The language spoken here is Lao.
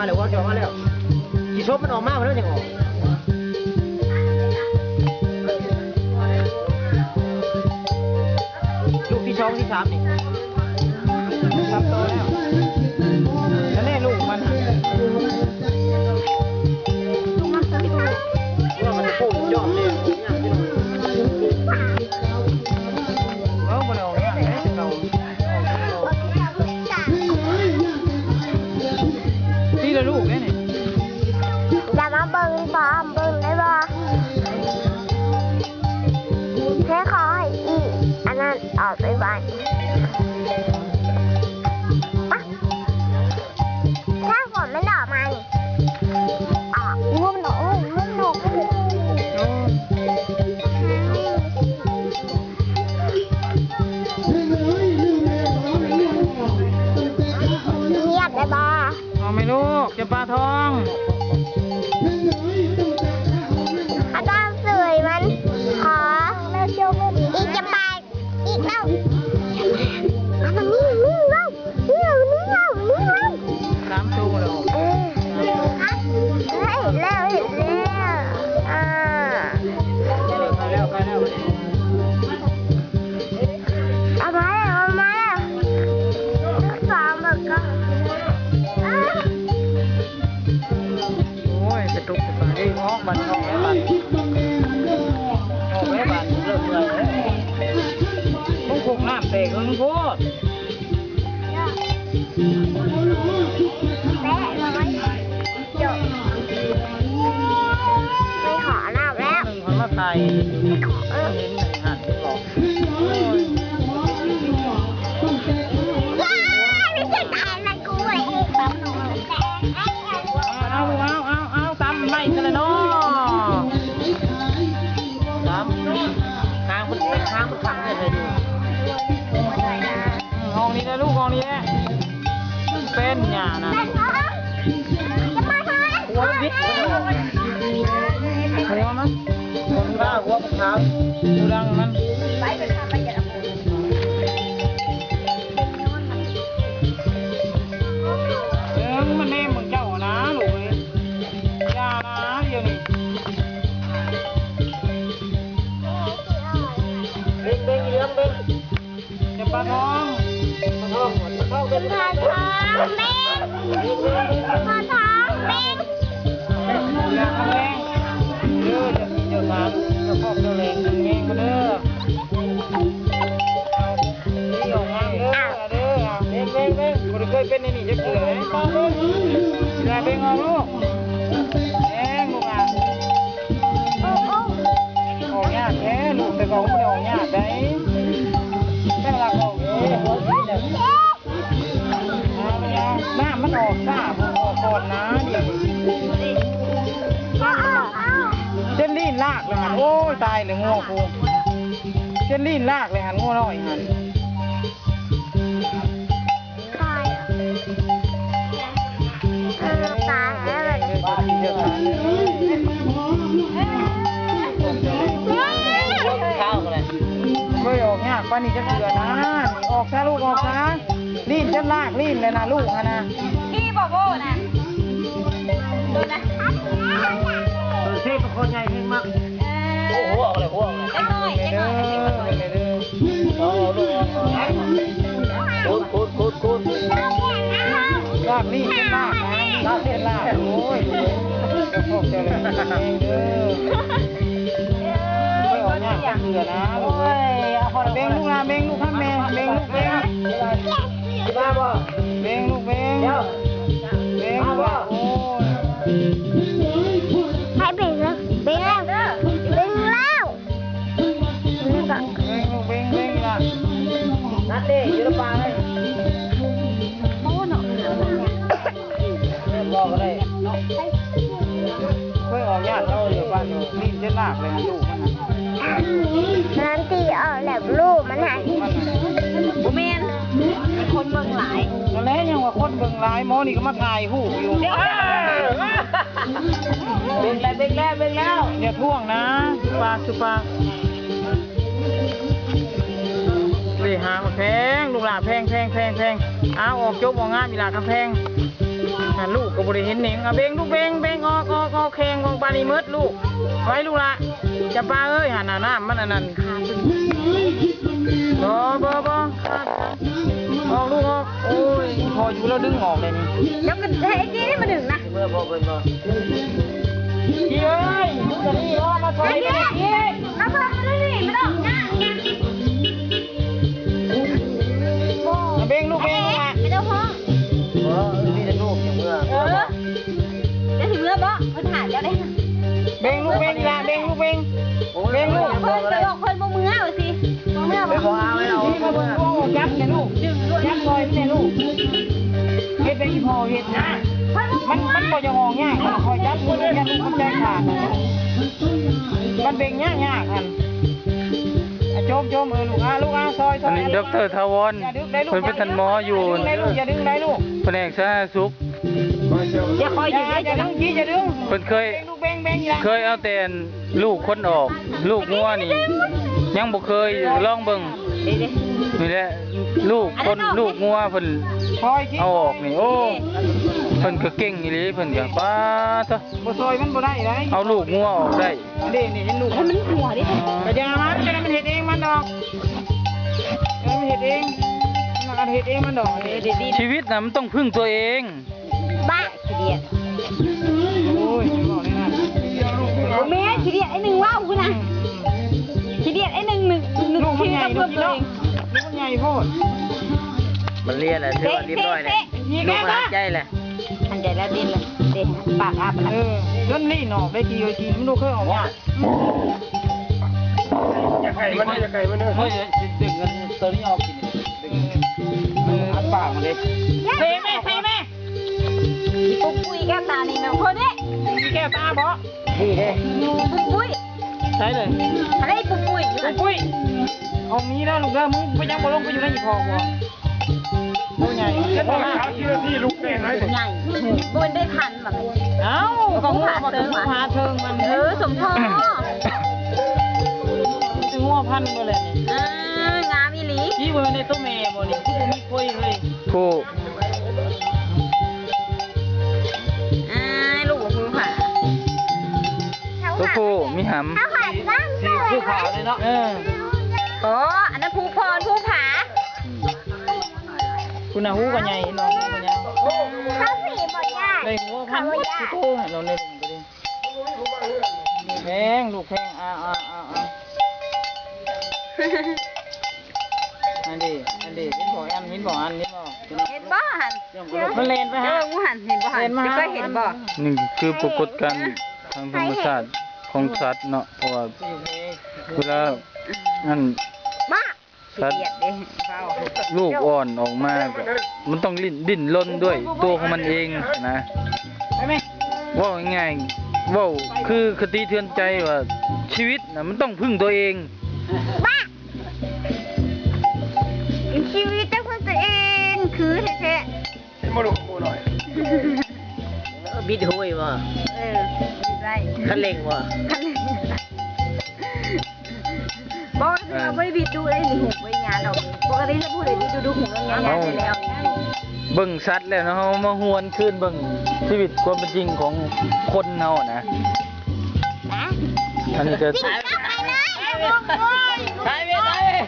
ແລ້ວ ອອກຈອກມາແລ້ວ ຂີ້ສົບມັນອອກມາແລ້ວ ຍັງອອກ ລູກທີສອງ ທີສາມ ນີ້ ສາມໂຕແລ້ວ ນັ້ນແຫຼະລູກມັນ ລູກມັນ ໂອ້ຍ ຍອດເລີຍ ເອົາ ບໍ່ໄດ້ອອກຍາກເດ້ ແຕ່ເກົ່າ ປີລະລູກເດ້ນີ້ ຢ່າມາເບິ່ງ ບໍ່ເບິ່ງໄດ້ບໍ່? ໃຫ້ເຂົາໃຫ້ອີກ ອັນນັ້ນອອກໄປບ້ານ ປະ ຖ້າຝົນມັນອອກມານີ້ ອອກ ງົວມັນອອກ ໂອ້ຍ ງົວມັນອອກ ໂອ້ຍ ງຽບໄດ້ບໍ່? ອອກແມ່ລູກ ຈຳປາທອງ ອາຈານເສີຍມັນ ຂໍ ອີກຈຳປາ ອີກແລ້ວ ອັນນີ້ ນີ້ເວົ້າ ນີ້ເວົ້າ ນີ້ເວົ້າ ນີ້ເວົ້າ ສາມໂຕແລ້ວ ເອີ ເອີ ເຫັນແລ້ວ ເຫັນແລ້ວ ອ່າ ເຂົ້າແລ້ວ ເຂົ້າແລ້ວ ເອົາມາແລ້ວ ເອົາມາແລ້ວ ສາມບັກກະ ໂອ້ຍ ກະຕຸກກະຕາຍ ເອີຍ ອອກບັດ ອອກແລ້ວບັດ ອອກແລ້ວບັດ ເລີ່ມເມື່ອຍແລ້ວ ໂອ້ ຄົກນ້ຳແຕກເຫິງໂພດ ແປະໜ້ອຍ ຈົບ ໄປຂໍນ້ຳແລ້ວ ໜຶ່ງເພິ່ນມາໄກ່ ເອີ ເຫັນໜຶ່ງຫັ້ນ ເອົາ ເອົາ ເອົາ ເອົາ ຕຳໄມ້ຊະລະເນາະ ຕຳ ຫາງມັນ ຫາງມັນຄັກແທ້ເດ ອືມ ຫ້ອງນີ້ແຫຼະລູກ ຫ້ອງນີ້ແຫຼະ ເປັນຫຍັງນະ ຫົວມັນບິດ ຫົວມັນ ຫົວມັນ ຫົວມັນຂາວ ຮູດັງມັນ ເອີ ມັນແນມເບິ່ງເຈົ້າຫັ້ນນາລູກເອີຍ ຢ່ານາ ດຽວນີ້ ເບິ່ງ ເບິ່ງ ເບິ່ງ ຈຳປາທອງ ປາທອງ ປາທອງ ເບິ່ງ ປາທອງ ເບິ່ງ ປາທອງ ເບິ່ງ ຢ່າທຳແຮງເດີ ຢ່າຕີຢ່າສາ ເຈົ້າຄອກເຈົ້າແຫຼງ ເບິ່ງແຍງມາເດີ ເອົາ ຕີອອກງາມເດີ ເດີ ເບິ່ງ ເບິ່ງ ເບິ່ງ ບໍ່ໄດ້ເຄີຍເປັນແນວນີ້ຈັກເທື່ອເດ້ ເວລາເບິ່ງອອກລູກ ແຮງລູກອະ ອອກຍາກແທ້ລູກ ແຕ່ເກົ່າມັນບໍ່ໄດ້ອອກຍາກໃດ ແຕ່ລະອອກເດ້ ນ້ຳມັນອອກຊ້າ ອອກກ່ອນນາ ດຽວນີ້ ເສັ້ນລີ້ນລາກແລ້ວຫັ້ນ ໂອ້ຍ ຕາຍແລ້ວງົວກູ ເສັ້ນລີ້ນລາກແລ້ວຫັ້ນ ງົວນ້ອຍຫັ້ນ ຕາຍ ເອີ ຕາຍແລ້ວ ເບິ່ງອອກຍາກປານນີ້ຈັກເທື່ອນາ ອອກຊະລູກ ອອກຊະ ລີ້ນຈົນລາກລີ້ນແລ້ວນະລູກຫັ້ນນະ ທີ່ບໍ່ໂບນະ ໂດນນະ ເອີ ເຊປາຄໍໃຫຍ່ແຮງມັກ ເອີ ໂອ້ໂຫ ອອກແລ້ວ ໂອ້ ອອກແລ້ວ ຈັກໜ້ອຍ ຈັກໜ້ອຍ ເອີ ເອີ ເອີ ໂອ້ ລູກ ໂອ້ ໂອ້ ໂອ້ ໂອ້ ລາກນີ້ເປັນລາກນະ ລາກເປັນລາກ ໂອ້ຍ ຂອບໃຈຫຼາຍໆເດີ ບໍ່ອອກຍາກຈັກເທື່ອນະ ໂອ້ຍ ເບັງລູກຫຼານ ເບັງລູກນຳແມ່ ເບັງລູກ ເບັງ ເບັງລູກ ເບັງ ເບັງລູກຫຼານ ໂອ້ຍ ໃຫ້ເບັງແລ້ວ ເບັງແລ້ວ ເບັງແລ້ວ ເບິ່ງ ເບິ່ງ ເບິ່ງລະ ນັດເດ້ ຢູ່ລະປາງເລີຍ ໂອ້ເນາະ ບໍ່ກໍໄດ້ ເຄີຍອອກຍາກເນາະ ຢູ່ບ້ານນີ້ ນີ້ເຈັດລາກເລີຍ ລູກມັນນະ ນັ້ນຕີອອກແລ້ວ ລູກມັນນະ ບໍ່ແມ່ນ ຄົນເບິ່ງຫຼາຍ ນັ້ນແຫຼະ ຍັງວ່າຄົນເບິ່ງຫຼາຍ ໝໍນີ້ກໍມາຖ່າຍຮູບຢູ່ ເບິ່ງແລ້ວ ເບິ່ງແລ້ວ ເບິ່ງແລ້ວ ຢ່າທ້ວງນະ ປາກສຸປາກ ເວຫາໝາກແພງ ລູກຫຼ້າແພງ ແພງ ແພງ ແພງ ອ້າວ ອອກຈົບ ອອກງາມ ອີ່ຫຼ້າຄຳແພງ. ຫັ້ນລູກກໍບໍ່ໄດ້ເຫັນເໜັງ. ເອົາເບັງລູກເບັງ ເບັງອອກ ອອກ ອອກ ແຂ່ງອອກປານນີ້ໝົດລູກ. ໄວ້ລູກລະ ຈຳປາເອີຍ ຫັ້ນນະ ນ້ຳມັນອັນນັ້ນ. ບໍ່ ບໍ່ ບໍ່ ອອກລູກອອກ. ໂອ້ຍ ພໍຢູ່ແລ້ວດຶງອອກເລີຍນີ້. ແລ້ວກໍໃຫ້ໄອ້ຈີ່ມາດຶງນະ. ຈີ່ເອີຍ ມຶງກໍນີ້ເນາະ ມາຊ່ອຍແມ່ຈີ່. ມາເບິ່ງມາດູນີ້ ມັນອອກຍາກ. ເບັງລູກເບັງ ແມ່ບໍ່ຕ້ອງຮ້ອງ. ບໍ່ ມີແຕ່ລູກຢ່າເມືອ. ເອີ ເຈົ້າຊິເມືອບໍ່? ເພິ່ນຫາເຈົ້າເດ້. ເບັງລູກເບັງ ອີ່ຫຼ້າ ເບັງລູກເບັງ ເບັງລູກ. ເພິ່ນ ເພິ່ນບໍ່ເມືອວ່າຊິ ບໍ່ເມືອບໍ່? ບໍ່ເອົາ ຈັບແນ່ລູກ ຈັບຊ່ອຍມັນແນ່ລູກ. ເຮັດແບບອີ່ພໍ່ເຮັດນະ ມັນ ມັນບໍ່ຢາກອອກຍາກ. ຄອຍຈັບມື ຢ້ານລູກມັນໃຈຂາດ. ມັນເບັງຍາກໆ ຫັ້ນ. ອາ ໂຈມ ໂຈມ ເອີ ລູກອາ ລູກອາ ຊ່ອຍ ຊ່ອຍ. ອັນນີ້ ດອກເຕີ ຖາວອນ ເພິ່ນເປັນທ່ານໝໍຢູ່ ຢ່າດຶງໄດ້ລູກ ຢ່າດຶງໄດ້ລູກ. ພະແນກສາທາລະນະສຸກ. ຢ່າຄ່ອຍດຶງ ຢ່າດຶງ ຢ່າດຶງ. ເພິ່ນເຄີຍ ເບິ່ງ ເບິ່ງ ເບິ່ງ ເຄີຍເອົາແຕ່ ອັນ ລູກຄົນອອກ ລູກງົວນີ້ຍັງບໍ່ເຄີຍ. ລອງເບິ່ງ ນີ້ແຫຼະ ລູກຄົນ ອັນນັ້ນອອກ ລູກງົວເພິ່ນເອົາອອກນີ້. ໂອ້ ເພິ່ນກໍເກັ່ງອີ່ຫຼີ ເພິ່ນກໍ ປາດໂທ້ ບໍ່ຊ່ອຍມັນບໍ່ໄດ້ໄດ໋. ເອົາລູກງົວອອກໄດ້. ອັນນີ້ ນີ້ເຫັນລູກ ໃຫ້ມັນຫົວເດ້. ກະຢ່າມັນ ກະໃຫ້ມັນເຮັດເອງມັນດອກ ໃຫ້ມັນເຮັດເອງ ມັນກະເຮັດເອງມັນດອກ. ເດ້ໆ ຊີວິດນະມັນຕ້ອງເພິ່ງຕົວເອງ. ບ້າ ຂີ້ດຽດ. ໂອ້ຍ ບໍ່ແມ່ນຂີ້ດຽດ ໄອ້ໜຶ່ງເວົ້າພຸ້ນນະ. ອືມ ຂີ້ດຽດໄອ້ໜຶ່ງ ນຶກ ນຶກ ຄິດກັບເລື່ອງຕົວເອງ. ລູກມັນໃຫຍ່ໂພດ ມັນລຽນແຫຼະ ຖືວ່າລຽບຮ້ອຍແຫຼະ. ເຕະ ເຕະ ລູກມັນຫັນໃຈແຫຼະ ຫັນໃຈແລ້ວ ເດັນແລ້ວ ເດ້ ປາກອາບແລ້ວ. ເອີ ຈົນລີ້ນອອກໄດ້ ກີ້ ກີ້ ມັນບໍ່ເຄີຍອອກຍາກ. ຢ່າໃກ້ມັນເດີ ຢ່າໃກ້ມັນເດີ. ເຮີ້ຍ ດຶງອັນຕົວນີ້ອອກກິນ ດຶງ ເອີ ອັນປາກມັນເດ້. ເຕະແມ່ ເຕະແມ່. ອີ່ປຸກປຸ້ຍແກ້ວຕານີ້ແມ່ນຄົນເດ້. ມີແກ້ວຕາບໍ່? ນີ້ເດ້ ປຸກປຸ້ຍ. ໃສ່ເລີຍ ອັນນີ້ປຸກປຸ້ຍຢູ່ ປຸກປຸ້ຍ. ອອກນີ້ນະລູກເດີ ມຶງໄປຍັງບໍ່ລົງໄປຢູ່ໃນອີ່ພໍ່ບໍ່? ໂຕໃຫຍ່ ສາມສິບນາທີລູກແມ່ນໄດ້ ໃຫຍ່ ບໍ່ໄດ້ທັນບັດນີ້. ເອົ້າ ກໍຫູພາເທິງ ຫູພາເທິງມັນ. ເອີ ສົມພໍ ມັນຊິງົວພັນບໍ່ແຫຼະນີ້. ເອີ ງາມອີ່ຫຼີ. ນີ້ບໍ່ແມ່ນໂຕແມ່ບໍ່ນີ້? ຄືບໍ່ມີໂຄຍເລີຍ ຜູ້ ອ້າຍ ລູກຜູ້ຜາ ຕົວຜູ້ມີຫຳ ຜູ້ຜາເລີຍເນາະ. ເອີ ອໍ ອັນນັ້ນຜູ້ພໍ່ ຜູ້ຜາ. ອືມ ພຸ້ນນະ ຫູກໍໃຫຍ່ເນາະ ຫູກໍຍາວ. ເຂົາສີບໍ່ຍາກ ໄດ້ຫົວພັນໝົດ ເຂົາບໍ່ຍາກ ຄືໂຕໃຫ້ເຮົາໃນລຸມກໍດີ. ແພງ ລູກແພງ ອາ ອາ ອາ ອາ. ອັນນີ້ ອັນນີ້ ເຫັນບໍ່ ອັນ ເຫັນບໍ່ ອັນ ເຫັນບໍ່ ເຫັນບໍ່ຫັ້ນ? ມັນແລ່ນໄປຫາ ເບິ່ງຫັ້ນ ເຫັນບໍ່ຫັ້ນ? ເຫັນບໍ່? ເຈົ້າເຄີຍເຫັນບໍ່? ນີ້ຄືປາກົດການທາງທຳມະຊາດຂອງສັດເນາະ ເພາະວ່າເວລາ ອັນ ສັດ ລູກອ່ອນອອກມາກໍ ມັນຕ້ອງດີ້ນ ດີ້ນລົນດ້ວຍຕົວຂອງມັນເອງນະ. ເວົ້າງ່າຍໆ ເວົ້າຄືຄະຕິເຕືອນໃຈວ່າ ຊີວິດນະ ມັນຕ້ອງເພິ່ງຕົວເອງ. ບ້າ ຊີວິດຕ້ອງເພິ່ງຕົວເອງ ຄືແທ້ໆ. ເຫັນບໍ່ລູກ ໝູນ້ອຍ ບິດໂຫຍບໍ່? ເອີ ບິດໄວ້ ຄັນເລັ່ງບໍ່? ຄັນເລັ່ງ ບໍ່ ເອີ ບໍ່ໄດ້ບິດດຸເດ້ນີ້ ຫູໄວ້ຍາດອກ. ປົກກະຕິແລ້ວຜູ້ໃດບິດດຸໆ ຫູຕ້ອງຍາດໆ ແລ້ວ. ເບິ່ງສັດແລ້ວເນາະ ເຮົາມາຫວນຄືນເບິ່ງຊີວິດຄວາມເປັນຈິງຂອງຄົນເຮົານະ. ອັນນີ້ກໍ ໄປເວີຍ ໄປເວີຍ.